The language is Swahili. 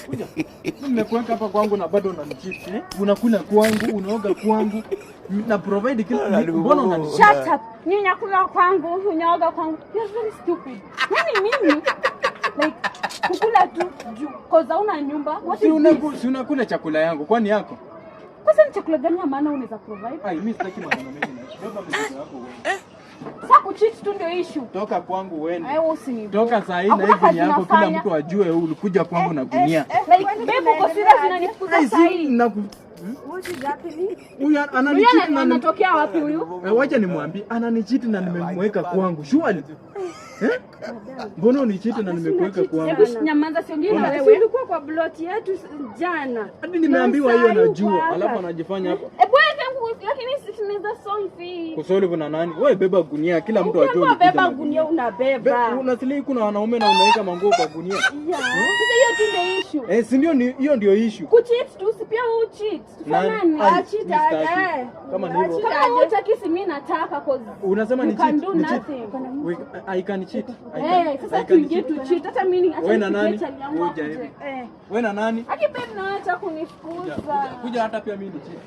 Kuja. Nimekuweka hapa kwangu na bado unanicheat, eh? Unakula kwangu, unaoga kwangu, na provide kila, mbona unanicheat? Shut up. Mimi nakula kwangu, unaoga kwangu. You're very stupid. Yaani mimi, like, kukula tu juu cause hauna nyumba. What Si is this? si unakula chakula yangu, kwani yako? Kwanza ni chakula gani ya maana unaweza provide? Ai, mimi sitaki maneno mengi na. Beba mizigo yako uende. Sasa kucheat tu ndio issue. Toka kwangu uende. Ai, wewe usini. Toka saa hii na Hakuna hivi ni kazi yako, kila nafanya. Mtu ajue ulikuja kwangu na gunia. Like, babe, uko serious unanifukuza Ai, saa si hii? What is happening? Huyu Huyu ananicheat na anatokea wapi huyu? Eh, wacha nimwambie ananicheat na nimemweka kwangu. Surely. Eh? Mbona unicheat na nimekuweka kwangu? Hebu nyamaza, siongei na Si wewe. ulikuwa kwa plot yetu jana. Hadi nimeambiwa Na hiyo saa hii uko najua. hapa. Alafu anajifanya hapa. Hebu wewe, lakini sisi tunaweza solve hii. Kusolve na nani? Wewe beba gunia, kila mtu ajue Ukiambiwa ulikuja beba na gunia unabeba. Unasili kuna wanaume na unaweka manguo kwa gunia. Yeah. Sasa hiyo tu ndio issue. Eh, si ndio hiyo ndio issue. Kucheat tu, si pia wewe cheat. Nani? Tufanane. Ai, Cheat mimi sitaki. aje. Kama ni hivyo. Cheat Kama wewe aje. hutaki, si mimi nataka, cause Unasema ni you can cheat, do ni cheat. nothing. I can cheat. I can, Eh, sasa I can tuingie cheat. tu cheat. Hata mimi acha Wewe na nipigie nani? chali yangu Kuja akuje. hivi. Eh. Wewe na nani? Haki babe, na acha kunifukuza. Kuja, kuja hata pia mimi ni cheat.